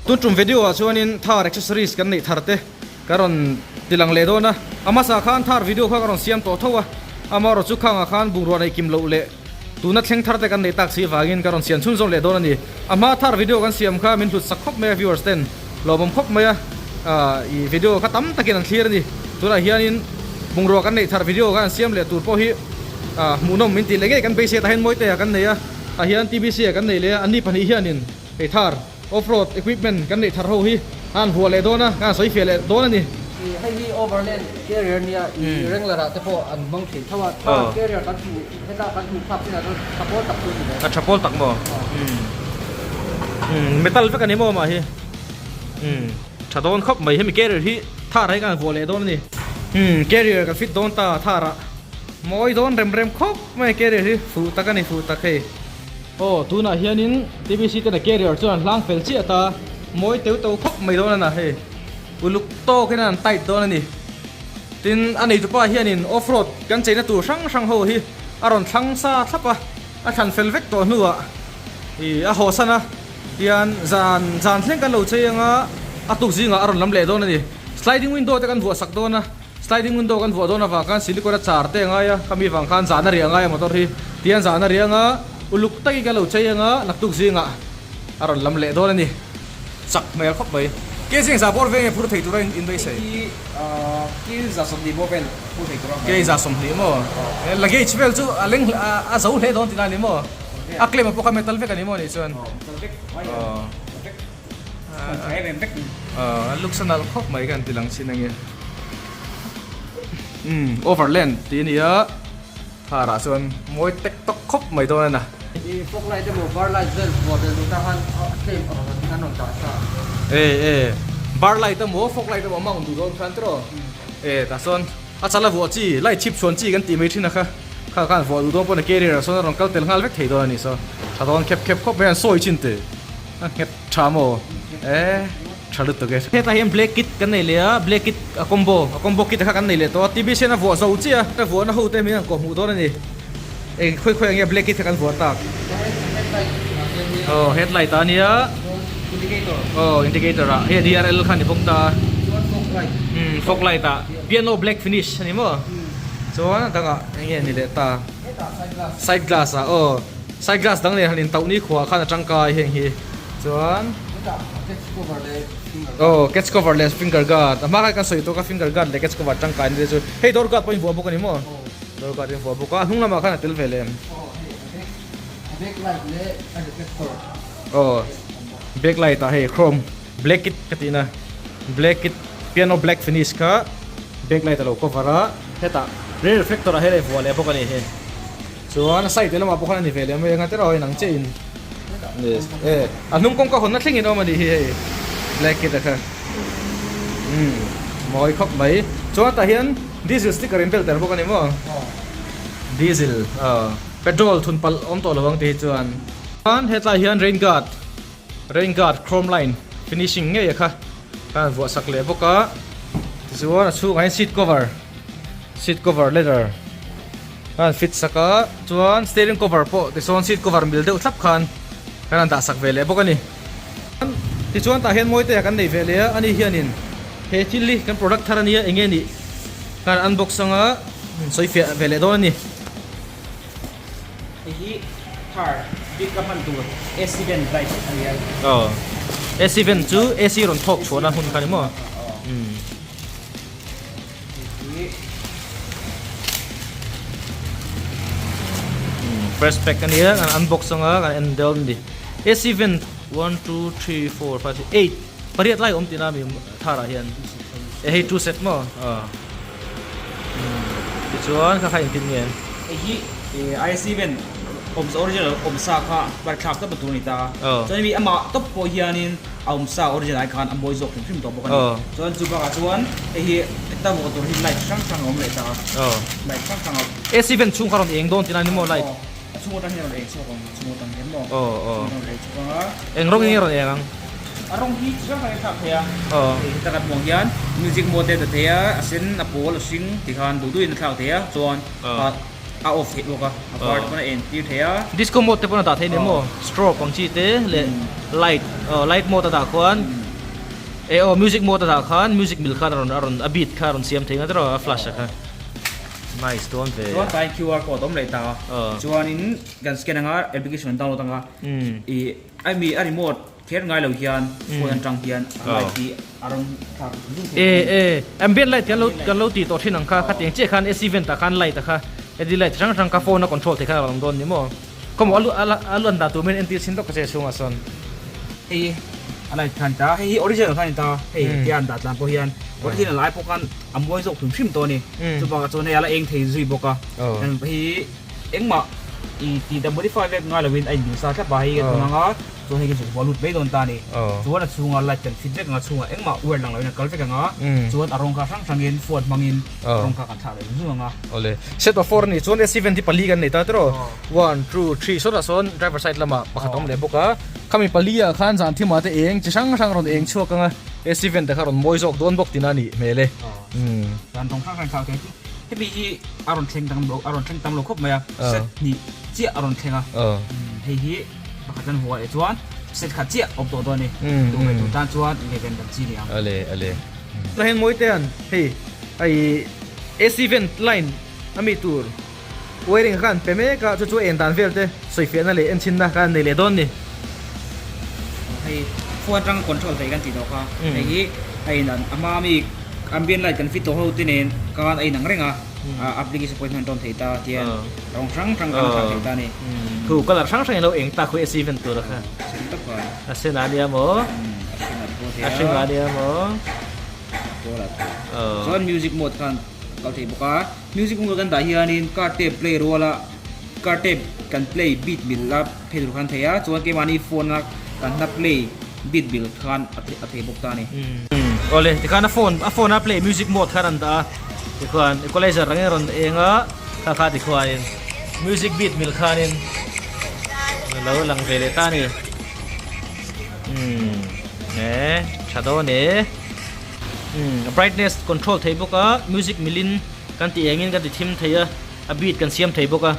Tun tum video ah chuanin Thar accessories kan neih thar te ka rawn ti lang leh dawn a, a hmasa khan Thar video kha ka rawn siam tawh tho a, amaherawh chu khangah khan bungrua neih kim loh leh tuna thleng thar te kan neih tak si vangin ka rawn siam chhunzawm leh dawn a ni. A hma Thar video kan siam kha min hlut sak khawp mai a viewers ten lawmawm khawp mai a, ih video kha tam takin an thlir a ni. Tunah hianin bungrua kan neih thar video kan siam leh tur pawh hi hmuhnawm min tih leh ngei kan beisei a, tah hian Mawite-a kan nei a, tah hian TBC-a kan nei leh a, anni pahnih hianin hei Thar Off-road equipment kan neih thar ho hi a han vuah leh dawn a, ka han sawi fiah leh dawn a ni. Ih hei hi overland carrier nia ih Wrangler ah te pawh an hmang thin tho a, thar carrier kan hmuh heta kan hmuh phak chinah chuan tha pawl tak chu a ni ve. A tha pawl tak maw? Umm metal vek a ni maw mah hi? Umm tha dawn khawp mai hemi carrier hi thar ah hi ka han vuah leh dawn a ni. Umm carrier kan fit dawn ta thar ah mawi dawn rem rem khawp mai carrier hi fuh tak a ni fuh tak hei. Aw, tunah hianin TBC ten a carrier chuan an hlang fel chiah ta, mawi teu teu khawp mai dawn a na hei, uluk tawk hian an tight dawn a ni. Tin, a neitupa hianin off road kan cheina tur hrang hrang ho hi a rawn thlang sa thlap a, a thlan fel vek tawh hnuah ih a hawsan a, tian zan zan thleng kan lo chei anga a tuk zingah a rawn lam leh dawn a ni. Sliding window te kan vuah sak dawn a. Sliding window kan vuah dawn avang khan silicone a char te a ngai a, khami vang khan zahna riah a ngai a motor hi tihian zahna riah anga uluk takin kan lo chei anga naktuk zingah a rawn lam leh dawn a ni. Chak hmel khawp mai. Ke zing za bawr veng nge phur thei tura in beisei? Hei hi ke za 20 bawr vel phur thei tura. Ke za 20 maw? Luggage vel chu a leng a zo hle dawn tih lai a ni maw? A claim a pawh kha metal vek a ni maw nih chuan? Aw metal vek, wire vek. A looks a nalh khawp mai ka han ti lang chin ange umm overland tih a ni a thar ah chuan mawi tek tawk khawp mai dawn a na. I fog light emaw bar light vel vuah belh duh ta khan a tlem a rawn an rawn dah sa. E e bar light emaw fog light emaw a mount duh dawn khan tiraw e tah chuan a chala vuah chi light chhip chhuan chi kan tih mai thin a kha kha khan vuah duh dawn pawn a carrier ah sawn a rawn kal tel nghal vek thei dawn a ni saw tha dawn khep khep khawp mai an sawi chin te a nghet. Tha maw? E tha lutuk e. Hetah hian black kit kan nei leh a, black kit a combo, a combo kit kha kan nei leh tawh a, TBC hian a vuah zo chiah a, a vuahna ho te min han kawh hmuh dawn a ni. Eng khawi khawi ang nge black kit kha kan vuah tak? Aw headlight ah ania. Aw indicator ah, hei DRL kha a ni bawk ta a. Umm fog light ah piano black finish a ni maw? Chuan a dangah eng nge ni leh ta? Side glass ah aw. Side glass dang nen han in tauh ni khuah khan a tangkai heng hi chuan aw catch cover leh finger guard a hma khan kan sawi tawk a finger guard leh catch cover tangkai na te chu hei door guard pawh in vuah bawk a ni maw door guard in vuah bawk a a hnung lamah khan a tel ve lem aw back light ah hei chrome black kit ka tih na black kit piano black finish kha back light a lo cover a hetah rear reflector ah hian a invuah leh bawk a ni hei. Chuan a side lamah pawh khan a ni ve leh mai anga tiraw inang chiah in e a hnung kawngka hawnna thleng in a awm a nih hi hei black kit a kha umm mawi khawp mai chuan tah hian diesel sticker in bel tel bawk a ni maw diesel aw petrol thun palh awm tawh lo ang tih hi chuan chuan hetlai hian rain guard rain guard chrome line finishing ngei a kha khan vuah sak leh bawk a tichuan a chhungah hian seat cover seat cover leather. Kan fit sak a, chuan steering cover pawh tichuan seat cover mil deuh thlap khan kan han dah sak ve leh bawk a ni. Tichuan tah hian Mawitea kan nei ve leh a, ani hianin he thil hi kan product thar a nia eng nge nih kan unbox anga sawi fiah ve leh dawn a ni. Hei hi car bik a hman tur AC vent light a ni a. Aw, AC vent chu AC rawn thawk chhuahna hmun kha a ni maw? Umm. First pack a nia kan unbox anga kan en dawn a ni AC vent 1 2 3 4 5 6 8 pariat lai awm tihna mi thar ah hian e hei two set maw ah tichuan kha kha engtin nge hei hi IC vent awmsa original awmsa kha parthlak tawp tur a ni ta a chuan hemi amah tawp pawh hianin A awm sa original ai khan a mawi zawk hrim hrim tawh bawk a ni. Chuan chu bakah chuan hei hi heta vuah tur hi light hrang hrang a awm leh ta a. Light hrang hrang a. AC vent chhung kha rawn eng dawn tihna a ni maw light? Aw, a chhung atang hian rawn eng chhuak ang, a chhung atang hian maw? Aw aw. Chhung atang rawn eng chhuak ang a. Eng rawng in nge rawn eng ang? A rawng hi chi hrang hrang in thlak thei a. Aw. Hei heta kan hmuh ang hian music mode te a thei a, a sen, a pawl, a hring ti khan duh duhin a thlak thei a. Chuan Aw. a off theih bawk a, a var te pawn a en tir thei a. Disco mode te pawn a dah thei ni maw? Strobe ang chi te leh light aw light mode a dah khuan eh aw music mode a dah khan music mil khan a rawn a rawn a beat kha a rawn siam thei nga tiraw a flash a kha. Nice dawn ve. Chuan tlai QR code a awm leh ta a, chuanin kan scan anga application an download anga ih a mi a remote Kher ngai lo hian phone atang hian a light hi a rawn thlak zung zung thei E e ambient light kan lo kan lo tih tawh thin ang kha khatiang chiah khan AC vent ah khan light a kha LED light hrang hrang kha phone a control thei khan a rawn awm dawn ni maw khawmaw a lu a a luan dan tur min entir chin tawk ka che chhungah sawn. Hei a light khan ta hei hi original khan a ni ta hei tia an dah tlan pawh hian original ai pawh khan a mawi zawk hrim hrim tawh a ni chuvangah chuan hei a la eng thei zui bawk a hei engmah i tih dan modify vek ngai lovin a inbin sa thlap a hei a tum anga Chuan hei khi chu vua lut mai dawn ta a ni. Chuan a chhunga light kan fit vek anga chhungah engmah wire lang loin a kal vek anga chuan a rawng kha hrang hrangin phone hmangin rawng kha kan thlah leh zung zung anga. Awle. Set of four a nih chuan S7 hi pali kan nei ta tiraw. One, two, three sawtah sawn driver side lamah pakhat a awm leh bawk a. Khami pali ah khan zan thimah te eng chi hrang hrang rawn eng chhuak anga S7 te kha rawn mawi zawk dawn bawk tina a nih hmel e. Zan rawng hrang hrang thlak thei chu hemi hi a rawn thleng tam lo a rawn thleng tam lo khawp mai a set hnih chiah a rawn thleng a. Hei hi. Pakhat an hua leh chuan set khat chiah awm tawh dawn a ni. Duh ve tur tan chuan ingaihven dan chi ni ang. Ale ale. Tah hian mawi te an hei ai AC vent line a mi tur wiring kha an pe mek a chu chu en dan vel te sawifiahna leh enchinna kha an nei leh dawn ni. Hei phone atanga control thei kan tih tawh kha hei hi a in a hma mi ambient light kan fit tawh ho te nen khan a inang reng a. Application pawh hi hman tawn thei ta tian rawng hrang hrang kan thlak thei ta a ni. Thu colour hrang hrang in lo eng ta khawi a si ven tur a kha. Sen tak a. A sen a nia maw? A hring a pawh thei a. A hring a nia maw? A pawl a thei. Chuan music mode khan kal thei bawk a. Music mode kan dah hianin car tape play ruala car tape kan play beat mil a phei tur khan thei a. Chuan keimahni phone a kan hla play beat mil khan a thei bawk ta a ni. Awle tikhan a phone a phone a play music mode khan an dah a. Tikhuan equalizer rangin rawn eng a, kha kha tikhuanin music beat mil khanin a lo lang ve leh ta a ni. Umm e tha dawn e. Umm brightness control thei bawk a, music milin kan ti engin kan ti thim thei a, a beat kan siam thei bawk a.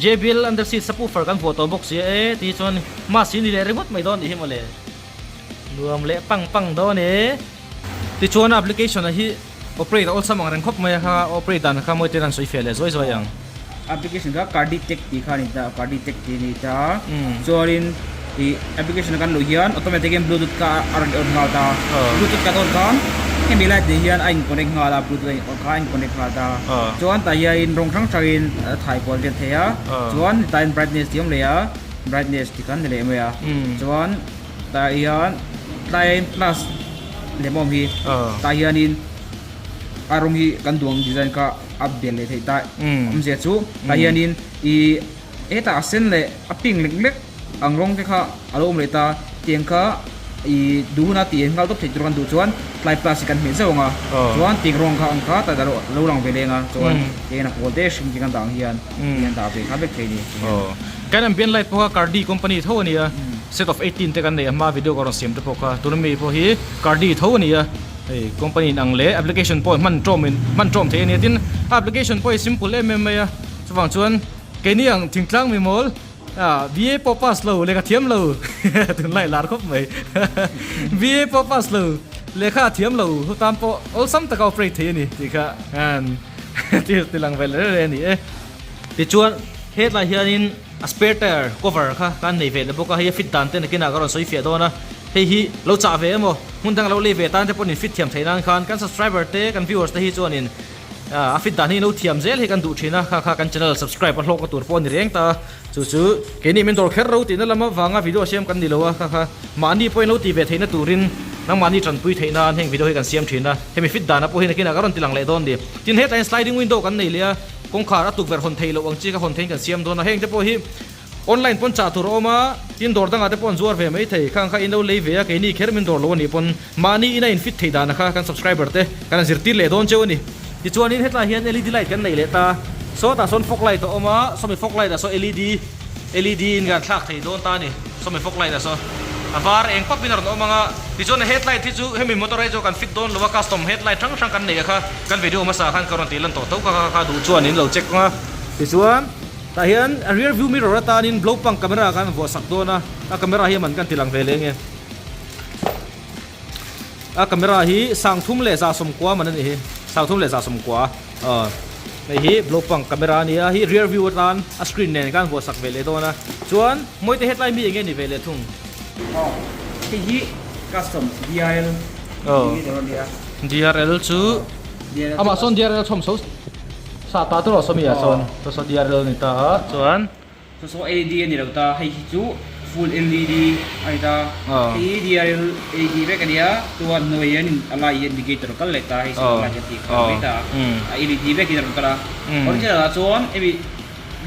JBL under seat subwoofer kan vuah tawh bawk sia e ti hi chuan mask hi ni leh ringawt mai dawn tih hi mawle. Nuam leh pang pang dawn e. Tichuan a application a hi operate a awlsam ang reng khawp mai a kha operate dan kha mawi ten an sawi fiah leh zuai zuai ang. Application kha Carditech tih kha a ni ta a, Carditech tih a ni ta a, chuanin ih application a kan luh hian automatic in bluetooth kha a rawn on nghal ta a, bluetooth kan on khan hemi light nen hian a in connect nghal a, bluetooth kha a in connect nghal ta a, chuan tah hianin rawng hrang hrangin a thai kual vel thei a, chuan hetah hian brightness tih a awm leh a, brightness tih khan ni leh mai a, chuan. Tah hian tlaiin plus lem awm hi tah hianin a rawng hi kan duang design kha a bel leh theih ta awmzia chu tah hianin ih hetah a sen leh a pink lek lek ang rawng te kha a lo awm leh ta tiang kha ih duh huna tih nghal tawp theih tur kan duh chuan tlai plus hi kan hmeh zeuh ang a chuan tiang rawng kha ang kha tah lo lang ve leng a chuan tiang a pawl te hring te kan dah ang hian tiang dah ve kha vek thei a ni. Kan ambient light pawh kha Cardi company tho a ni a, set of 18 te kan nei a hma video ka rawn siam te pawh kha tuna mi pawh hi Cardi tho a ni a, hei company in ang leh application pawh hman tawm in hman tawm thei a ni a tin a application pawh hi simple em em mai a chuvang chuan keini ang thingtlang mi mawl ah BA pawh pass lo lehkha thiam lo tunlai lar khawp mai BA pawh pass lo lehkha thiam lo hutan pawh awlsam taka operate thei a ni tih kha ti lang ve leh reng a ni e. Tichuan, hetlai hianin a spare tyre cover kha kan nei ve leh bawk a, hei a fit dan te nakinah ka rawn sawi fiah dawn a, hei hi lo chah ve emaw hmun dang lo lei ve tan te pawhin in fit thiam theih nan khan kan subscriber te kan viewers te hi chuanin a fit dan hi lo thiam zel hi kan duh thin a, kha kha kan channel subscribe a hlawkna tur pawh a ni reng ta a, chu chu keini min dawr kher ro tihna lam avanga video siam kan ni lo a, kha kha mahni pawhin lo tih ve theihna turin nangmahni tanpui theih nan heng video hi kan siam thin a, hemi fit dana pawh hi nakinah ka rawn ti lang leh dawn a ni. Tin, hetlaiin sliding window kan nei leh a. Kawngkhar a tukverh hawn theih loh ang chi kha hawn theiin kan siam dawn a, heng te pawh hi online pawn chah tur a awm a, tin dawr dangah te pawh an zuar ve mai thei, khang kha in lo lei ve a, keini kher min dawr lo a nih pawn mahni ina in fit theih dana kha kan subscriber te kan han zirtir leh dawn cheu a ni. Tichuanin hetlai hian led light kan nei leh ta, sawtah sawn fog light a awm a, sawmi fog light ah saw led led in kan thlak thei dawn ta a ni, sawmi fog light ah saw a var eng pap in a rawn awm ang a, tichuan a headlight hi chu hemi motor hi chu kan fit dawn lo a, custom headlight hrang hrang kan nei a kha. Kan video hmasa khan ka rawn tih lan tawh tho kha kha kha duh chuan in lo check ang a. Tichuan tah hian a rear view mirror atanin blow pang camera khan vuah sak dawn a, a camera hi a man kan ti lang ve leh nge. A camera hi 3190 man a nih hi, 3190 aw hei hi blow pang camera a ni a, hi rear view atan a screen nen khan vuah sak ve leh dawn a. Chuan Mawite hetlai mi enge ni ve leh thung? Aw hei hi custom DRL tih hi a nia. DRL chu amah sawn DRL chhawm so sa ta tur awh sawmi ah sawn saw saw DRL a ni ta a chuan. Saw saw LED a ni lo ta hei hi chu full LED a ni ta hei hi DRL LED vek a nia chuan hnuai hian a lai hian indicator kal leh ta hei signal light a tih kha mai ta a LED vek in a rawn kal a original ah chuan hemi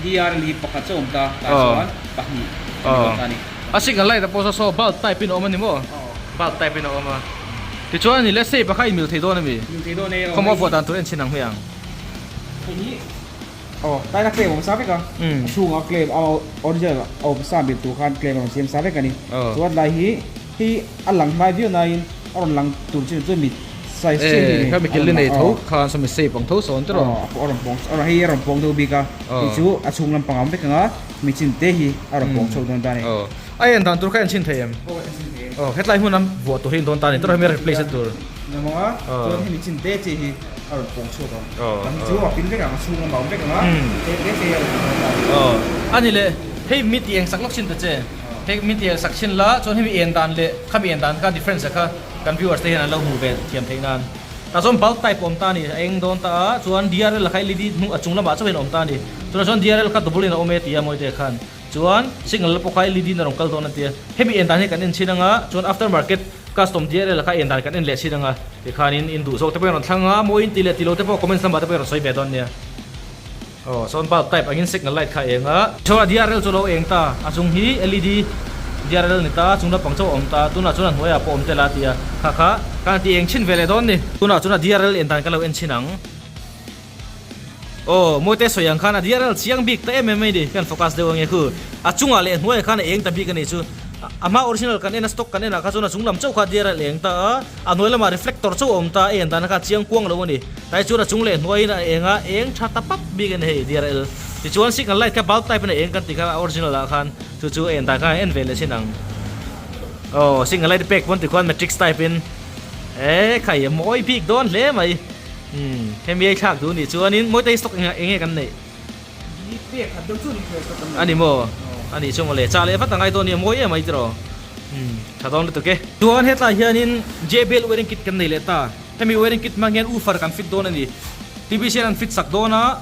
DRL hi pakhat chu a awm ta tah chuan pahnih a ni dawn ta a ni. A signal light ah pawh saw saw bulb type in a awm a ni maw? Bulb type in a awm a. Tichuan a ni le shape a kha in mil thei dawn a mi? Mil thei dawn e. Khawmaw vuah dan tur en chhin ang hmiang. Hei hi aw taina claim awm sa vek a. A chhungah claim a original a awm sa mil tur khan claim a rawn siam sa vek a ni. Chuan lai hi hei a lang hnai viau nain a rawn lang tur chin chu mit size chiah hi a ni. Kha mi killi nei tho khan saw mi shape ang tho sawn tiraw. Aw a rawn pawng a hei a rawn pawng deuh bik a. Hei chu a chhung lampang a awm vek ang a mi chin te hi a rawn pawng chho dawn ta a ni. A en dan tur kha en chhin thei em? Aw en chhin thei em. Aw hetlai hmun a vuah tur hi in dawn ta a ni tiraw hemi a replace tur. Nuam ang a chuan hemi chin te chi hi a rawn pawng chhuak ang. Kan hi chu a pin vek ang a chhung lamah a awm vek ang a te te te hi a rawn pawng dawn ta a ni. Aw a ni le hei mi ti eng sak lawk chhin ta che hei mi ti eng sak chhin la chuan hemi en dan leh khami en dan kha difference a kha kan viewers te hian an lo hmuh ve thiam theih nan. Tah chuan bulb type a awm ta a ni a eng dawn ta a chuan DRL kha LED hnung a chung lamah chauhin a awm ta a ni chutah chuan DRL kha double in a awm e ti a Mawite khan. Chuan signal pawh kha LED in a rawn kal dawn a tia. Hemi en dan hi kan en chhin anga, chuan after market custom DRL kha en dan kan en leh chhin anga, tikhanin in duh zawk te pawh in rawn thlang a, mawi in ti leh ti lo te pawh comments lamah te pawh in rawn sawi ve dawn nia. Aw sawn bulb type angin signal light kha a eng a. Chuan a DRL chu a lo eng ta, a chung hi LED DRL a ni ta, a chung lampang chauh a awm ta, tunah chuan a hnuaiah pawh awm tel a tia, kha kha kan ti eng chhin ve leh dawn ni. Tunah chuan a DRL en dan kan lo en chhin ang. Aw, Mawite sawi ang khan a DRL chiang bik ta em em mai ni, kan focus deuh ange khu. A chungah leh hnuaiah khan a eng ta bik a nih chu. A hma original kan en a, stock kan en ah kha chuan a chung lam chauh kha DRL eng ta a, a hnuai lamah reflector chauh a awm ta, a en dan kha a chiang kuang lo a ni. Tlai chuan a chung leh hnuaiin a eng a, eng tha ta pap bik a ni hei DRL. Tichuan signal light kha bulb type in a eng kan tih kha a original ah khan chu chu a en dan kha a en ve leh chin ang. Aw, signal light pek pawn tikhuan matrix type in e khai a mawi bik dawn hle mai. Umm hemi ei thlak duh nih chuanin Mawitei stock engah enge kan neih? Hi pek khat deuh chu ni thei stock kan neih. A ni maw? A nih chu mawle chah leh vat a ngai dawn nia mawi em mai tiraw? Umm tha dawn lutuk e. Chuan hetlai hianin JBL wearing kit kan nei leh ta. Hemi wearing kit hmang hian woofer kan fit dawn a ni. TBC hian an fit sak dawn a,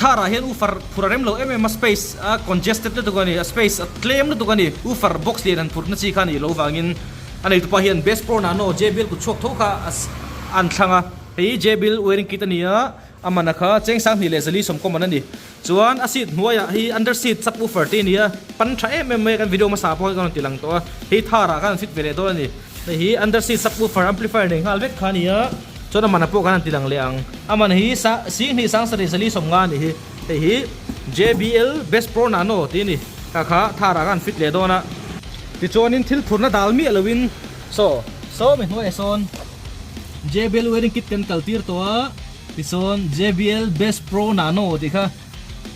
Thar ah hian woofer phur a rem lo em em a, space a congested lutuk a ni, a space a tlem lutuk a ni. Woofer box lian han phurh na chi kha a nih loh vangin A neitupa hian Best Pro Nano JBL kut chhuak tho kha an thlang a. Hei hi JBL wearing kit a ni a, a man a kha cheng 2440 man a ni. Chuan a seat hnuaiah hi under seat sub woofer te a ni a, pan tha em em mai a, kan video hmasa pawh hi kan rawn ti lang tawh a, hei thar ah khan an fit ve leh dawn a ni. Hei hi under seat sub woofer amplifier nei nghal vek kha a ni a, chuan a man a pawh khan an ti lang leh ang. A man hi sa 2 750 a ni hi. Hei hi JBL Best Pro Nano tih a ni. Kha kha thar ah khan an fit leh dawn a. Tichuanin thil phurna dal miah loin saw saw mi hnuaiah sawn JBL wearing kit kan kal tir tawh a, tichuan JBL Best Pro Nano tih kha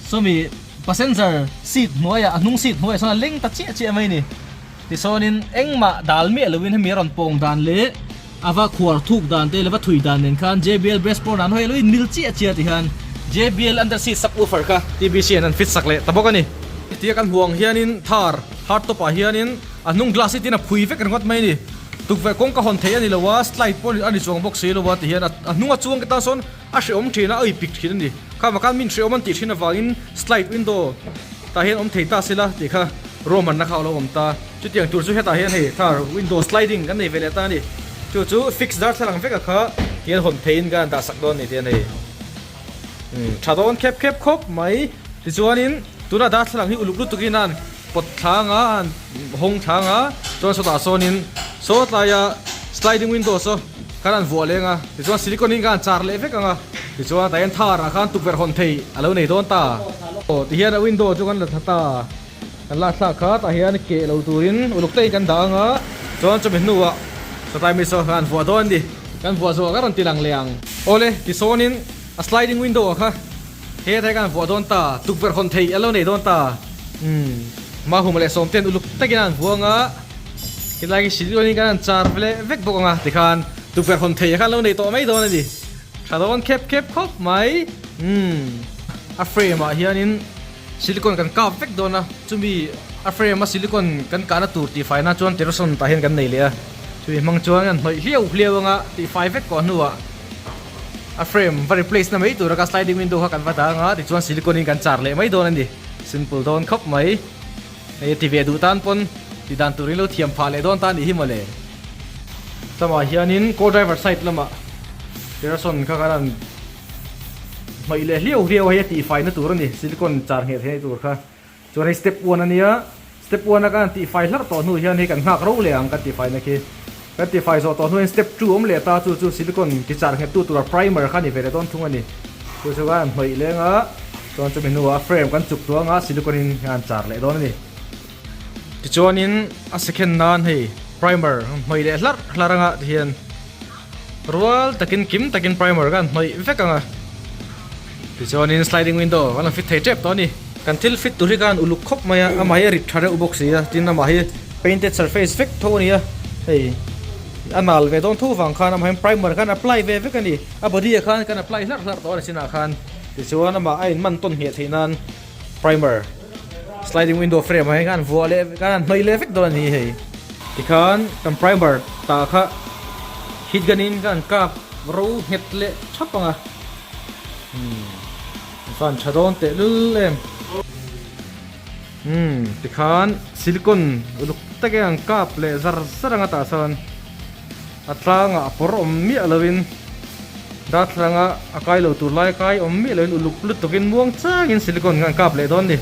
sawmi passenger seat hnuaiah a hnung seat hnuaiah sawn a leng ta chiah chiah mai a ni. Tichuanin engmah dal miah loin hemi a rawn pawng dan leh a va khuar thuk dan te leh va thui dan nen khan JBL Best Pro Nano hi a lo inmil chiah chiah ti hian JBL under seat subwoofer kha TBC an an fit sak leh ta bawk a ni. Tia kan hmuh ang hianin thar hard top ah hianin a hnung glass hi tin a phui vek ringawt mai a ni. Tukverh kawngka hawn theih a ni lo a, slide pawh a ni chuang bawk si lo a ti hian a hnung a chuang te tan sawn a hrehawm thin a, a ipik thin a ni. Kha vang khan min hrehawm an tih thin avangin slide window tah hian awm thei ta sila tih kha ruahmanna kha a lo awm ta. Chutiang tur chu hetah hian hei thar window sliding kan nei ve leh ta a ni. Chu chu fix darthlalang vek a kha tihian hawn theihin kan han dah sak dawn a ni tih a nei. Tha dawn khep khep khawp mai. Tichuanin tuna darthlalang hi uluk lutukin a han pawt thlang a, a han hawng thlang a, chuan sawtah sawnin saw tlaia sliding window saw khan an vuah leng a, tichuan silicone in khan an char leh vek ang a, tichuan tah hian thar ah khan tukverh hawn thei a lo nei dawn ta. Aw tihian a window chu kan la thla ta, kan la thlak kha tah hian keh lo turin uluk te in kan dah ang a, chuan chumi hnuah sawtlai mi saw khan an vuah dawn a ni. Kan vuah zawh ka rawn ti lang leh ang. Awle, tisawnin a sliding window ah kha. He thai kan vuah dawn ta, tukverh hawn thei a lo nei dawn ta. Umm, Mahuma leh Sawmte'n uluk takin an vuang a, helai hi silh in kan han char leh vek bawk ang a, tikhan tukverh hawn thei kha an lo nei tawh mai dawn a ni. Tha dawn khep khep khawp mai. Umm, a frame ah hianin silicon kan kap vek dawn a, chumi a frame a silicon kan kahna tur tihfai na chuan teroson tah hian kan nei leh a, chumi hmang chuan kan hnawih hliau hliau anga tihfai vek kawh hnuah a frame va replace na mai tur a ka sliding window kha kan va dah anga tichuan silicon in kan char leh mai dawn a ni simple dawn khawp mai hei ti ve duh tan pawn ti dan tur in lo thiam phah leh dawn ta anih hi mawle lamah hianin co driver side lamah terason kha kan han hnawih leh hliau hliau a hei a tihfai na tur a ni silicon char ngheh theih na tur kha. Chuan hei step one a nia, step one a kan tihfai hlarh tawh hnu hian hei kan nghak ro leh ang kan tihfai na khi. Kan tihfai zawh tawh hnu hian step two awm leh ta chu chu silicon ti char nghet tu tura primer kha ni ve leh dawn thung a ni. Chu chu khan hnawih leng a, chuan chumi hnuah a frame kan chuk tuang a silicon in an char leh dawn a ni. Tichuanin a second nan hei primer hnawih leh hlarh hlarh anga tihian rual takin kim takin primer khan hnawih vek ang a. Tichuanin sliding window kan lo fit thei tep tawh a ni. Kan thil fit tur hi khan uluk khawp mai a, amah hi a rit tha reuh bawk si a, tin amah hi painted surface vek tho a ni a, hei a nal ve dawn tho vang khan amah hian primer khan apply ve vek a ni, a body ah khan kan apply hlarh hlarh tawh a ni chinah khan, tichuan amah a inman tawn ngheh theih nan primer sliding window frame ah hian khan vuah leh khan an hnawih leh vek dawn a ni hei. Tikhan kan primer tah kha heat gun in kan kap ro nghet leh thap ang a. Umm van tha dawn teh lul em. Umm tikhan silicon uluk tak e an kap leh zar zar anga tah chuan a tlangah a pawr awm miah lovin darthlalang a a kai lo tur lai kai awm miah lovin uluk lutukin muang changin silicon kha an kap leh dawn ni.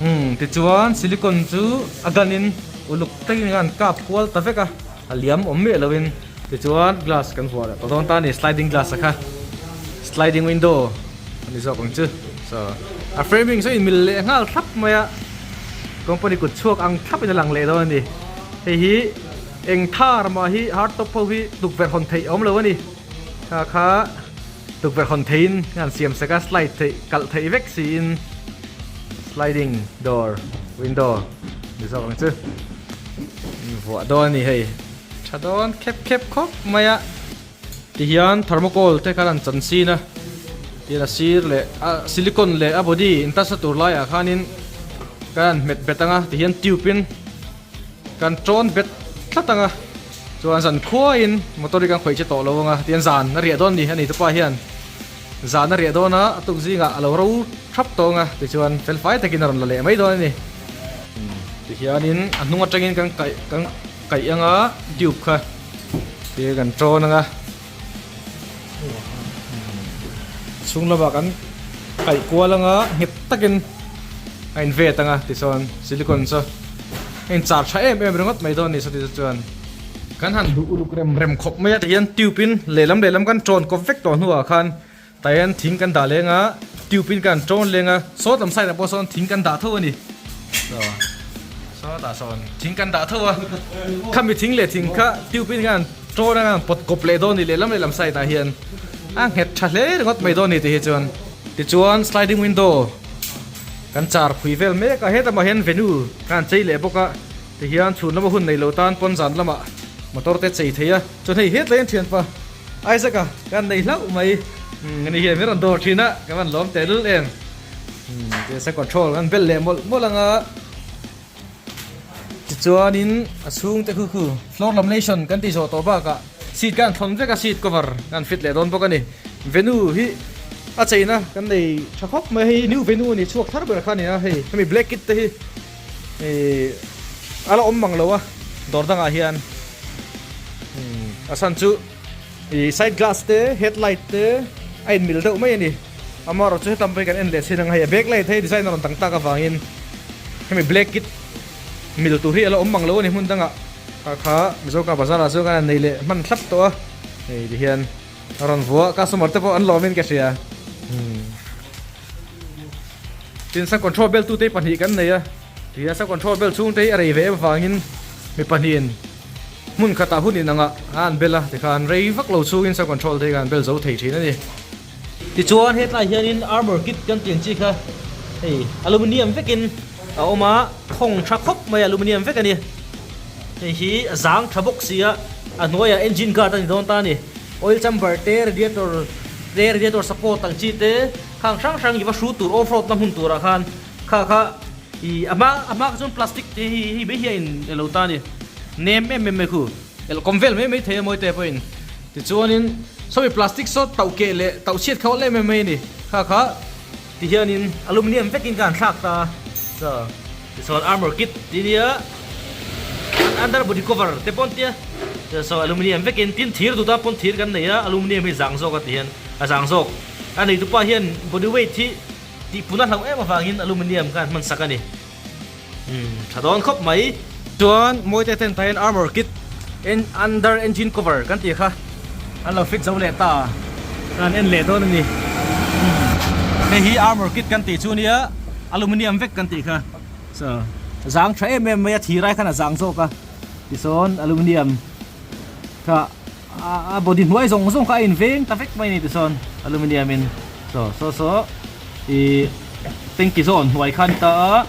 Umm tichuan silicon chu a gun in uluk takin an kap kual ta vek a a liam awm miah lovin. Tichuan glass kan vuah leh tawh dawn ta a ni sliding glass a kha sliding window a ni zawk ang chu so a framing saw inmil leh nghal thlap mai a company kut chhuak ang thlap in a lang leh dawn a ni hei hi eng thar mah hi hard top ho hi tukverh hawn theih a awm lo a ni kha kha tukverh hawn theihin an siam sak a slide theih kalh theih vek siin sliding door window ni zawk ang chu vuah dawn a ni hei. Tha dawn khep khep khawp mai a, tihian thermocol te khan an chan sin a, tin a sir leh a silicon leh a body in touch na tur laiah khanin kan han hmet bet ang a, tihian tube in kan tawn bet tlat ang a, chuan zan khuaiin motor hi kan khawih che tawh lo ang a, tihian zan a riah dawn a ni, ani te pa hian zan a riah dawn a, a tuk zingah a lo ro thap tawh ang a, tichuan felfai takin a rawn la leh mai dawn a ni. Tihianin a hnung atangin kan kaih kan. Kaih anga tube kha tir kan tawn anga chhung lamah kan kaih kual anga nghet takin a in vet anga tichuan silicon chu a in char tha em em ringawt mai dawn a ni sawti te chuan kan han duh uluk rem rem khawp mai a tihian tube in lehlam lehlam kan tawn kawp vek tawh hnuah khan tah hian thing kan dah leng a tube in kan tawn leng a sawt lam side ah pawh sawn thing kan dah tho a ni sawtah sawn thing kan dah tho a khami thing leh thing kha tube in khan tawn anga pawt kawp leh dawn a ni lehlam lehlam side ah hian a nghet tha hle ringawt mai dawn a ni tih hi chuan tichuan sliding window kan char phui vel mek a hetamah hian venue khan chei leh bawk a tihian chhun lama hun nei lo tan pawn zan lamah motor te chei thei a chuan hei hetlai an thianpa. Isaac a kan nei hlauh mai ani hian min rawn dawr thin a ka van lawm teh lul em tiasa control kan bel leh mawlh mawlh anga tichuanin a chhung te khu khu floor lamination kan tih zawh tawh bakah seat kan thawn vek a seat cover kan fit leh dawn bawk a ni venue hi a cheina kan nei tha khawp mai hei new venue a ni chhuak thar ber kha a ni a hei hemi black kit te hi Ih a la awm mang lo a dawr dangah hian a chhan chu ih side glass te headlight te a in mil deuh mai a ni amaherawh chu hetam pawh hi kan en leh chin ang hei a back light hei design a rawn dang tak avangin hemi black kit mil tur hi a la awm mang lo a ni hmun dangah kha kha Mizo car bazar ah chuan kan han nei leh hman thlap tawh a hei ti hian a rawn vuah customer te pawh an lawm in ka hria. Tin sa control bel tute hi pahnih kan nei a, ti a sa control bel chhungte hi a rei ve em avangin mi pahnihin hmun khatah hun inangah a an bel a, tikhan rei vak lo chhungin sa control te hi kan bel zo thei thin a ni. Tichuan hetlai hianin armour kit kan tih ang chi kha hei aluminium vekin a awm a, thawng tha khawp mai aluminium vek a ni. Hei hi a zang tha bawk si a, a hnuaiah engine guard a ni dawn ta a ni. Oil chamber te, radiator te, radiator support ang chi te khang hrang hrang i va hru tur off road na hmun turah khan kha kha ih a hma a hma kha chuan plastic te hi hei mai hi a in elo ta a ni. Nem em em mai khu. Elh kawm vel mai mai thei a mawi te pawhin. Tichuanin sawmi plastic saw tauh keh leh tauh chhiat kha awlh em em mai a ni. Kha kha ti hianin aluminium vekin ka han thlak ta a. Chaw tichuan armour kit tih nia under body cover te pawh an tia. Saw aluminium vekin tin thir duh tan pawn thir kan nei a aluminium hi zang zawk a ti hian a zang zawk. A neitupa hian body weight hi tihpun a hlauh em avangin aluminium kha an hman sak a ni. Umm tha dawn khawp mai. Chuan Mawite ten tah hian armour kit en under engine cover kan tih kha an lo fit zo leh ta a, an en leh dawn a ni. Umm hei hi armour kit kan tih chu nia aluminium vek kan tih kha so zang tha em em mai a thir ai khan a zang zawk a tisawn aluminium kha a body hnuai zawng zawng kha a inveng ta vek mai a ni tisawn aluminium in so saw saw ih tanki zawn hnuai kha a ni ta a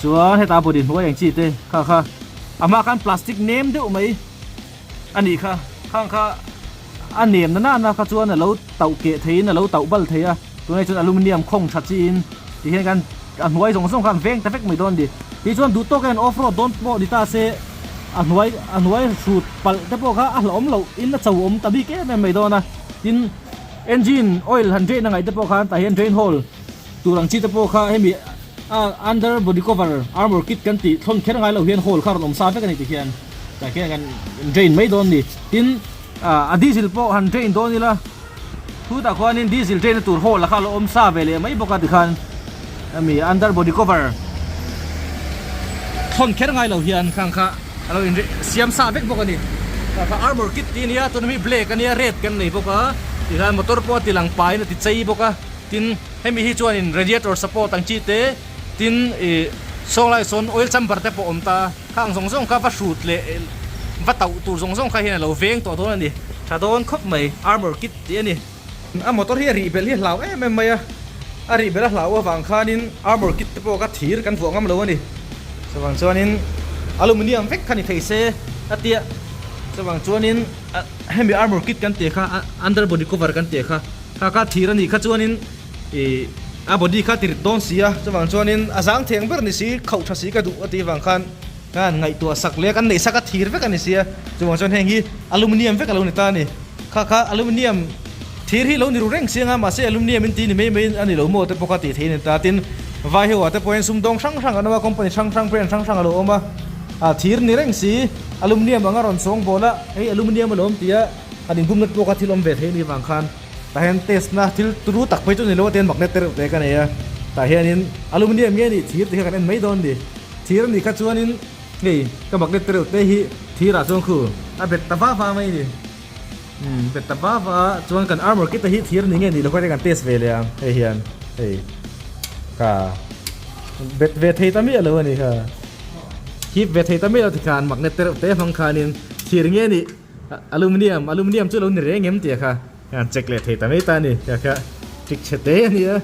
chuan heta body hnuai ang chi te kha kha a hma khan plastic nem deuh mai a nih kha khang kha a nem na nana kha chuan a lo tauh keh theiin a lo tauh bal thei a tunah chuan aluminium khawng tha chiin ti hian kan a hnuai zawng zawng khan veng ta vek mai dawn a ni tih chuan duh tawk hian off road dawn pawh ni ta se a hnuai a hnuai hrut palh te pawh kha a hlauhawm loh in a cho awm ta bik em em mai dawn a tin engine oil han drain a ngaih te pawh khan tah hian drain hole tur ang chi te pawh kha hemi a under body cover armour kit kan tih thlawn kher ngai loh hian hole kha rawn awm sa vek a ni ti hian tah khian kan drain mai dawn a ni tin a diesel pawh han drain dawn ila Chutah khuanin diesel train na tur hall a kha lo awm sa ve leh mai bawk a tikhan hemi under body cover thawn kher ngai lo hian khang kha a lo in siam sa vek bawk a ni. Kha kha armour kit tih a nia tuna mi black a nia red kan nei bawk a tikhan motor pawh a ti lang pahin a ti chei bawk a tin hemi hi chuanin radiator support ang chi te tin ih sawnglai sawn oil chamber te pawh a awm ta a. Khang zawng zawng kha va hrut leh va tauh tur zawng zawng kha hian a lo veng tawh dawn a ni. Tha dawn khawp mai, armour kit tih a ni. A motor hi a rih belh hi a hlau em em mai a, a rih belh a hlau avang khanin armour kit te pawh kha thir kan vuah ngam lo a ni. Chuvang chuanin aluminium vek kha ni thei se a tia, chuvang chuanin hemi armour kit kan tih kha under body cover kan tih kha, kha kha thir a nih kha chuanin Ih, a body kha tirit dawn si a, chuvang chuanin a zang theng ber ni si, khauh tha si ka duh a tih vang khan ka han ngaihtuah sak leh a, kan neih sak a thir vek a ni si a, chuvang chuan heng hi aluminium vek a lo ni ta a ni. Kha kha aluminium thir hi lo ni ru reng si anga mahse aluminium in ti ni mai mai a ni lo maw te pawh kha tih theih a ni ta. Tin, vai ho ah te pawh hian sumdawng hrang hrang an awm a, company hrang hrang brand hrang hrang a lo awm a, a thir ni reng si aluminium anga rawn sawng bawl a, hei aluminium a lo awm tih a han inbumna te pawh kha thil awm ve theih a nih vang khan. Tah hian test na thil turu tak phei chu ni lo a tian magnet te reuh te ka nei a, tah hianin aluminium nge nih thir ti kha kan en mai dawn ni. Thir a nih kha chuanin hei ka magnet te reuh te hi thir ah chuan khu a bet ta va va mai a ni. Umm bet ta va va a chuan kan armour kit te hi thir ni nge nih lo kha kan test ve leh ang hei hian hei ka bet ve thei ta miah lo a ni kha hip ve thei ta miah lo tikhan magnet te reuh te hmang khanin thir nge nih Aluminium, aluminium chu lo ni reng em tih a kha an check leh thei ta mai ta a ni. Kha kha trick chhe te a ni a,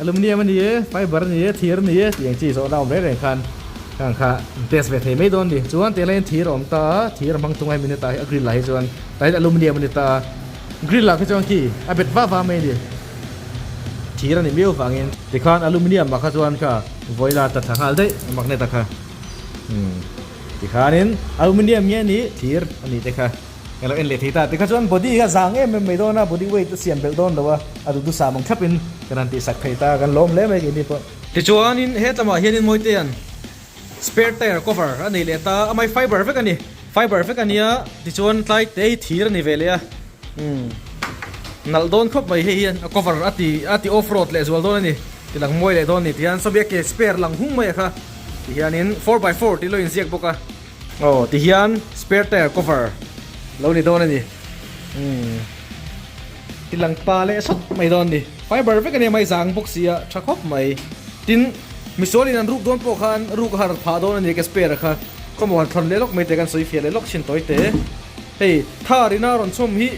aluminium a ni e, fiber a ni e, thir a ni e tih ang chi zawhna awm reng reng khan khang kha an test ve thei mai dawn a ni. Chuan tih laiin thir a awm ta a, thir a hmang thung a hemi ni ta hi a grill ah hi chuan tah hian aluminium a ni ta a, grill ah khi chuan khi a bet va va mai a ni. Thir a ni miau vangin tikhan aluminium ah kha chuan kha vawi la ta thla nghal daih magnet ah kha. Umm. Tikhanin aluminium nge ni thir a nih te kha eng lo en leh thei ta. Tikha chuan body kha zang em em mai dawn a, body weight a siam belh dawn lo a, a duh dusam ang thlapin kan han tihsak thei ta, kan lawm hle mai keini pawh. Tichuanin hetlamah hianin Mawitea'n spare tire cover a nei leh ta, amai fiber vek a ni, fiber vek a nia, tichuan tlai te hi thir a ni ve leh a, umm nalh dawn khawp mai hei hian a cover a ti a ti off road leh zual dawn a ni, ti lang mawi leh dawn a ni, tihian sawmia ke spare lang hung mai a kha. Tihianin 4x4 tih lo inziak bawk a. Aw tihian spare tire cover lo ni dawn a ni. Umm ti lang pa leh sawt mai dawn a ni. Fiber vek a nia mai zang bawk si a tha khawp mai. Tin misualin an ruk dawn pawh khan ruk a har phah dawn a ni ka spare kha. Khawmaw han thlawn leh lawk mai te kan sawi fiah leh lawk thin tawi te. Hei thar ina rawn chhawm hi.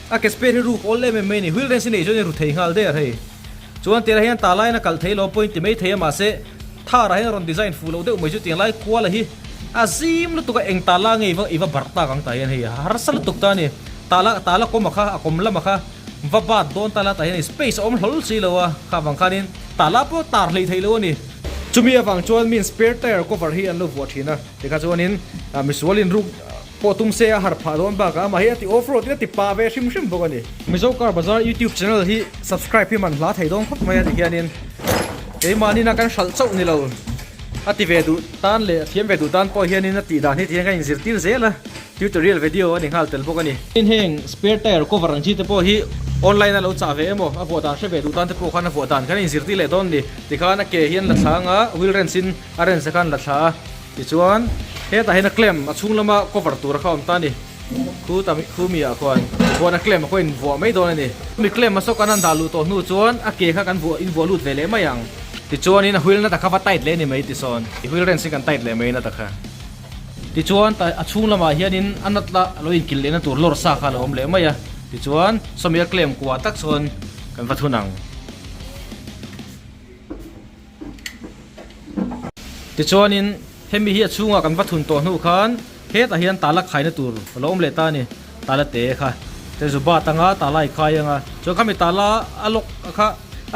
A ke spare hi ruk awl em em mai a ni. Wheel wrench hi neih chuan i ru thei nghal der hei. Chuan tirah hian ta laiin a kal thei lo pawhin ti mai thei a mahse Thar ah hian a rawn design fuh loh deuh mai chu tiang lai kual a hi a zim lutuk a eng ta la nge i va barh tak ang tah hian hei a harsa lutuk ta a ni. Ta la ta la kawm a kha a kawm lam a kha va bat dawn ta la tah hian hei space a awm hlawl si lo a kha vang khanin ta la pawh tar hlei thei lo a ni. Chumi avang chuan min spare tire cover hi an lo vuah thin a tikha chuanin misual in ruk Pawh tum se a harh phah dawn bakah amah hi a ti off road in a ti pah ve hrim hrim bawk a ni. Mizo Car Bazaar YouTube channel hi subscribe hi man hla thei dawn khawp mai a ti hianin keimahni na kan hralh chauh ni lo a ti ve duh tan leh a thiam ve duh tan pawh hianin a tih dan hi tihian kan inzirtir zel a, tutorial video a ni nghal tel bawk a ni. Tin heng spare tire cover ang chi te pawh hi online a lo chah ve emaw a vuah dan hre ve duh tan te pawh khan a vuah dan khan a inzirtir leh dawn a ni. Tikhan a ke hian la thla anga wheel wrench in a wrench te khan la thla a. Tichuan hetah hian a clamp a chhung lama cover tur kha a awm ta a ni. Khu ta khu mi ah khuan khuan a clamp a khaw in vuah mai dawn a ni. Mi clamp a saw kan han dah luh tawh hnu chuan a ke kha kan vuah in vuah lut ve leh mai ang. Tichuanin a wheel nata kha va tight leh a ni mai tisawn i wheel wrench hi kan tight leh mai nata kha. Tichuan ta a chhung lamah hianin a nut la lo inkilh lehna tur lawr sa kha a lo awm leh mai a. Tichuan sawmi a clamp kuah tak chuan kan va thun ang. Tichuanin hemi hi a chhungah kan va thun tawh hnu khan hetah hian tala khaina tur a lo awm leh ta a ni, tala te kha te zu bat anga tala i khai anga chuan khami tala a lock kha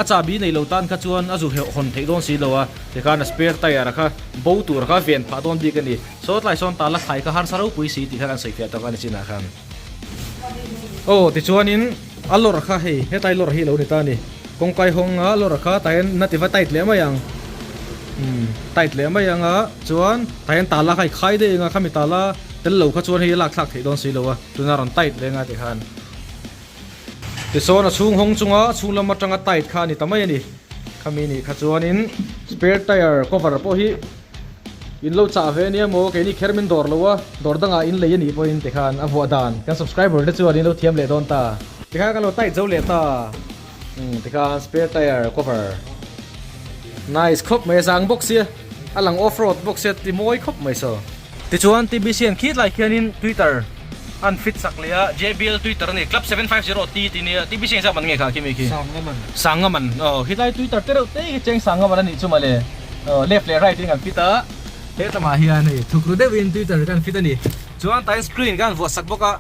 a chahbi nei lo tan kha chuan a zu hawn theih dawn si lo a tikhan a spare tire kha bo tur kha ven phah dawn bik a ni, saw tlai sawn tala khai kha harsa ropui si tih kha kan sawi fiah tak a ni chinah khan. Aw tichuanin a lawr kha hei hetlai lawr hi a lo ni ta a ni kawngkai hawnga lawr kha tah hian na tiva tight leh mai ang umm tight leh mai ang a chuan tah hian tala kha i khai daih ang a khami tala tel lo kha chuan hei a lak thlak theih dawn si lo a tuna rawn tight leh anga tikhan tichuan a chhung hawng chunga a chhung lam atanga tight kha a ni ta mai a ni khami nih kha chuanin spare tire cover pawh hi. In lo chah ve ania maw keini kher min dawr lo a, dawr dangah in lei anih pawhin tikhan a vuah dan kan subscriber te chuan in lo thiam leh dawn ta. Tikhan kan lo tight zo leh ta umm tikhan spare tire cover nice khawp mai a zang bawk sia a lang off road bawk sia ti mawi khawp mai saw. Tichuan TBC an khit lai khianin twitter an fit sak leh a JBL twitter a ni club 750 T tih nia TBC engzah man nge kha khi mi khi Sanga man Sanga man aw khilai twitter te reuh te khi cheng Sanga man anih chu mawle. Aw left leh right in kan fit a, hetlama hian hei thukru deuhin twitter kan fit a ni. Chuan tain screen kan vuah sak bawk a,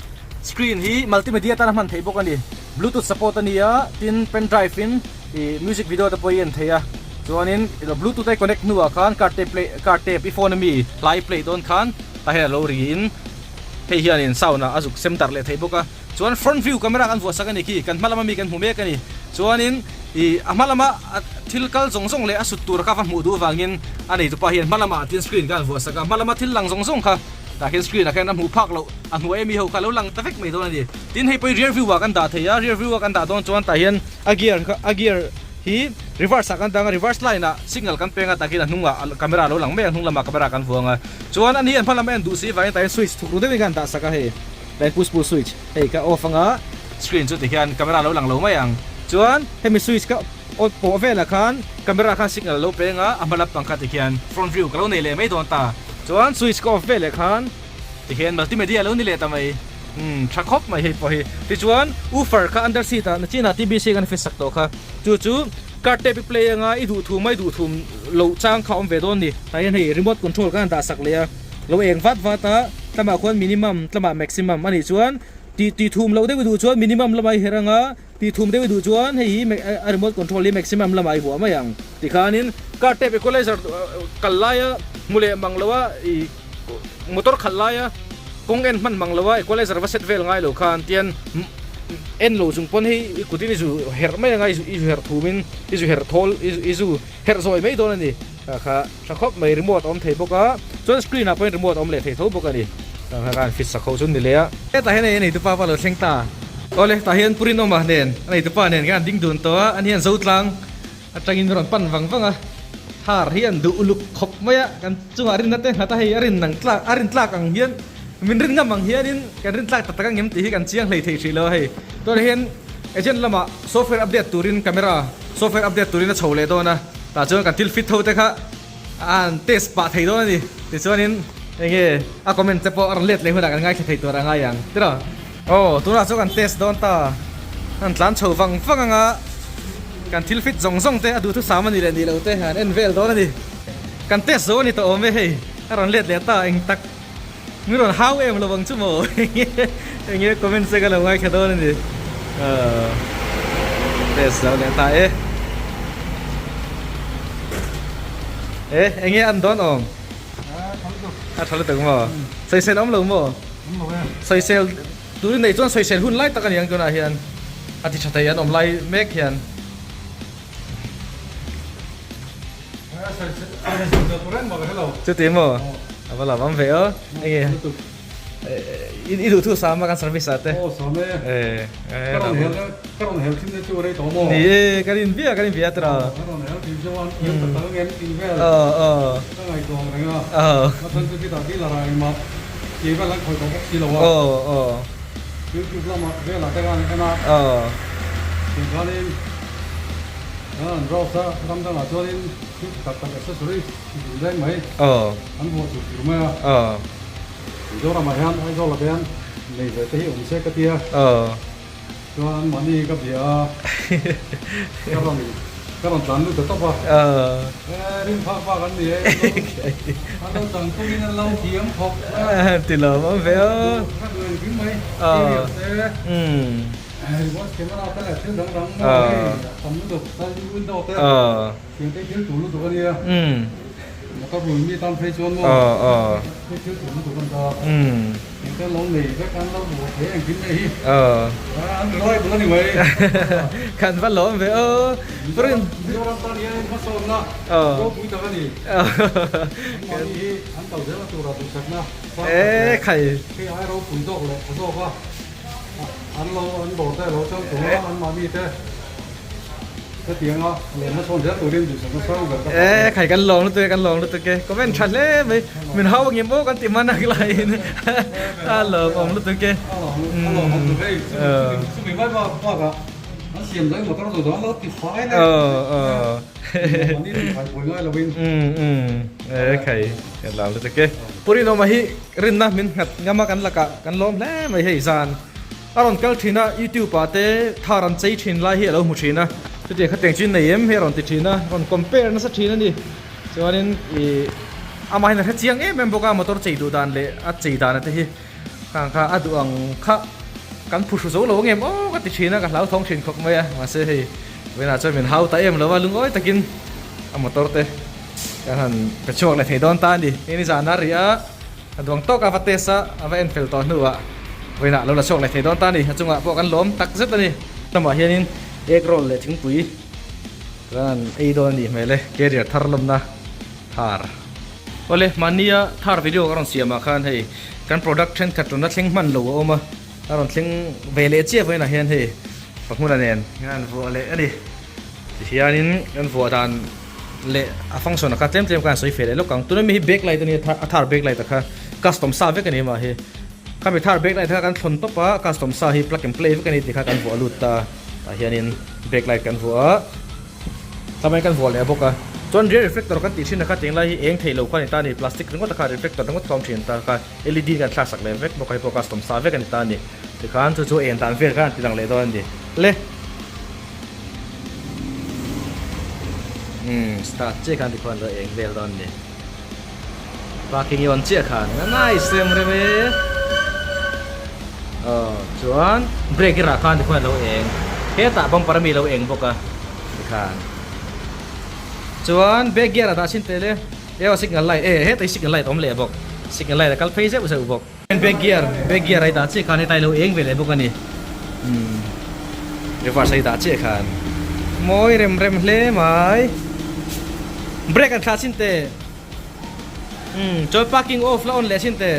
screen hi multimedia tan a hman theih bawk a ni. Bluetooth support a ni a, tin pen drive in ih music video te pawh hi en thei a. Chuanin bluetooth a i connect hnuah khan car tape play car tape i phone ami hlai play dawn khan tah hian a lo ri in hei hianin sound ah a zuk sem darh leh thei bawk a. Chuan front view camera kan vuah sak a ni khi, kan hma lama mi kan hmu mek a ni. Chuanin ih a hma lama thil kal zawng zawng leh a sut tur kha va hmuh duh vangin a nei tupa hian hma lamah tin screen kha an vuah sak a, hma lama thil lang zawng zawng kha tah khian screen ah khian a hmuh phak loh a hnuai ami ho kha a lo lang ta vek mai dawn a ni. Tin hei pawh hi rear view ah kan dah thei a, rear view a kan dah dawn chuan tah hian a gear kha a gear hi reverse ah kan dang a, reverse line ah signal kan peng a tah khian a hnungah camera a lo lang mai a, hnung lamah camera kan vuang a. Chuan ani an hma lama en duh si vangin tah hian switch thuk ru deuhin khan an dah sak a hei. Tlai push pull switch hei ka off anga screen chu tihian camera lo lang lo mai ang chuan hemi switch ka on pawh velah khan camera khan signal alo peng a a hma lampang kha tihian front view ka lo nei leh mai dawn ta chuan switch ka off veleh khan tihian multimedia alo ni leh ta mai umm tha khawp mai hei pawh hi tichuan woofer kha under seat ah nachinah TBC kan fit sak tawh kha chu chu car tape i play anga i duh thum a i duh thum loh chang kha a awm ve dawn ni tah hian hei remote control khan dah sak leh a. Lo eng vat vat a, tlamah khuan minimum, tlamah maximum a nih chuan tih tih thum loh deuh i duh chuan minimum lamah i herh ang a, tih thum deuh i duh chuan hei hi a remote control hi maximum lamah i vuah mai ang. Tikhanin car tape equalizer kal laia hmu leh mang loa i motor khalh laia kawng en hman mang loa equalizer va set vel ngai lo khan tian en lo chung pawn hei i kutin i zu herh mai ang a, i zu herh thumin i zu herh thawl i zu herh zawi mai dawn a ni. Kha kha tha khawp mai remote a awm thei bawk a chuan screen ah pawhin remote a awm leh thei tho bawk a ni tah kha khan fit sak ho chu ni leh a. Hetah hian hei a neitupa pawh a lo thleng ta. Awle tah hian Pu Rinawma nen a neitupa nen khan an ding dun tawh a ani hian Zotlang atangin rawn pan vang vang a thar hi an duh uluk khawp mai a kan chungah rinna te nghat a hei a rin ang tlak a rin tlak ang hian min rin ngam ang hianin kan rin tlak tak tak ang em tih hi kan chiang hlei thei hrih lo a hei tunah hian agent lamah software update turin camera software update turin a chho leh dawn a. Tah chuan kan thil fit ho te kha an test pah thei dawn a ni. Tichuanin enge a comment te pawh a rawn let leh hunah kan ngaithla thei tur a ngai ang tiraw. Aw tunah chuan kan test dawn ta an tlan chho vang vang anga kan thil fit zawng zawng te a duhthusam a nih leh nih loh te an en vel dawn a ni. Kan test zo a ni tawh awm e hei a rawn let leh ta eng tak min rawn hau em lo ang chu maw eng nge comment che ka lo ngaithla dawn a ni aw test zo leh ta e e eng nge an dawn awm. A tha lutuk maw? Sawisel awm lo maw? Sawisel turin nei chuan sawisel hun lai tak a ni ang tunah hian a ti tha thei an awm lai mek hian. Chuti maw? A va lam awm ve aw. Enge? I duh thu sam a kan service ah te. Aw sam e. Ka rawn hel ka rawn hel thin te chu rei tawh maw? Ni e, kan in bia kan in bia tira. Ka rawn hel thin chuan hel ta tal ngem tih vel. Aw aw. Ka ngaihtuah ang reng a. Aw. Ka chan chu khitah dealer ah engmah tih vel an khawih tawh bawk si lo a. Aw aw. YouTube lamah velah te khan en a. Aw. Tin khanin an browse a ram dangah chuanin thil tak tak accessories chi duh reng mai. Aw. An vuah chuk tur mai a. Aw. Mizoramah hian Aizawlah te hian nei ve te hi awm se ka tia. Aw. Chuan anmahni hi ka bia a, ka rawn ka rawn tlan lut ta tawp a. Aw. E rin phak bak an ni e, an lo chang tungin an lo thiam khawp mai a. Ti lo awm ve aw. Ka duh engkim mai. Aw. Serious te. Umm. Reverse camera te leh thil dang dang maw hei tam lutuk sliding window te. Aw. Thiam te thil tur lutuk a nia. Umm. Motor rui mi tan phei chuan maw hei thil tur lutuk an ta. Eng te lo nei vek an lo hmuh thei engkim nei hi. An reliable a ni mai. Kan va lawm ve aw. Mizoram tan hian hmasawnna ropui tak a ni. Anmahni hi an kal zelna tura duhsakna sang tak leh hei ai ropui zawk leh tha zawk a. An lo an dawr te a lo chang tum a, anmahni te hetiang a lehna chhawn zel turin duhsakna sang ber ka hmu. E khai kan lawm lutuk e, kan lawm lutuk e, comment tha hle mai, min hau angem aw kan ti hman ang laiin a lawmawm lutuk e. A lawmawm lutuk hei, chumi mai bakah an siam daih motor duh dawn lo ti fai le. Mahni ti fai buai ngai loin. E khai kan lawm lutuk e. Purinawma hi rinna min nghat ngam a kan lakah kan lawm hle mai hei zan a rawn kal thin a youtube ah te thar an chei thin lai hi a lo hmu thin a chutiang kha teng chu nei em hei a rawn ti thin a rawn compare nasa thin a ni chuanin ih amahin a hre chiang em em bawk a motor chei duh dan leh a chei dan te hi khang kha a duh ang kha kan phuhru zo lo ang em aw ka ti thin a ka hlauthawng thin khawp mai a mahse hei vawiinah chuan min hau ta em lo a lungawi takin a motor te. Kan han pe chhuak leh thei dawn ta a ni. Hei ni zan a ri a, a duang tawk a va test a, a va en fel tawh hnuah vawiinah lo la chhuak leh thei dawn ta a ni. A chungah pawh kan lawm tak zet a ni. Lamah hianin egg roll leh thingpui kan han ei dawn a nih hmel e, carrier thar lawmna thar. Awle, mahnia thar video ka rawn siam ah khan hei kan product thenkhat rawn la thleng hman lo a awm a, a rawn thleng ve leh chiah vawiinah hian hei pahmuna nen kan han vuah leh a ni. Tihianin kan vuah dan leh a function a kha tlem tlem khan sawi feh leh lawk ang. Tuna mi hi back light a ni a a thar back light a kha custom sa vek a ni mah hi. Khami thar back light kha kan thlawn tawp a custom sa hi plug and play vek a ni tih kha kan vuah lut ta. Tah hianin back light kan vuah a tlamain kan vuah leh bawk a. Chuan rear reflector kan tih thin a kha tiang lai hi eng theih lo kha a ni ta a ni plastic ringawt a kha reflector ringawt kha a awm thin ta kha led kan thlak sak leh vek bawk a hei pawh custom sa vek a ni ta a ni. Tikhan chu chu eng dan vel khan an ti lang leh dawn a ni. Le. Umm start chiah khan tikhuan lo eng vel dawn ni parking i on chiah khan a nice rem rem e aw chuan brake i rah khan tikhuan lo eng hetah bumper ami lo eng bawk a tikhan chuan back gear ah dah chin tel e aw signal light e hetah hi signal light a awm leh bawk signal light a kal phei zeuh zeuh bawk. Back gear back gear a i dah chiah khan hetlai lo eng ve leh bawk a ni umm reverse a i dah chiah khan mawi rem rem hle mai brake an thlah chin teh umm chuan parking off la on leh chin teh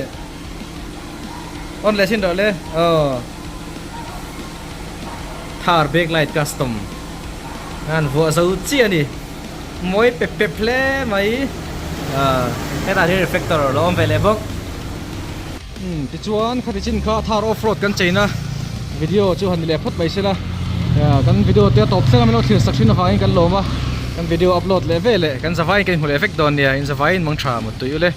on leh chin rawh le aw thar back light custom an vuah zo chiah a ni mawi pep pep hle mai ah hetah hian reflector a lo awm ve leh bawk umm tichuan khati chin kha thar off road kan cheina video chu han ni leh phawt mai sela ah kan video te a tawp thleng a min lo thlir sak thin avangin kan lawm a kan video upload leh ve leh kan zavaiin kan inhmu leh vek dawn nia in zavaiin mang tha mut tui ule.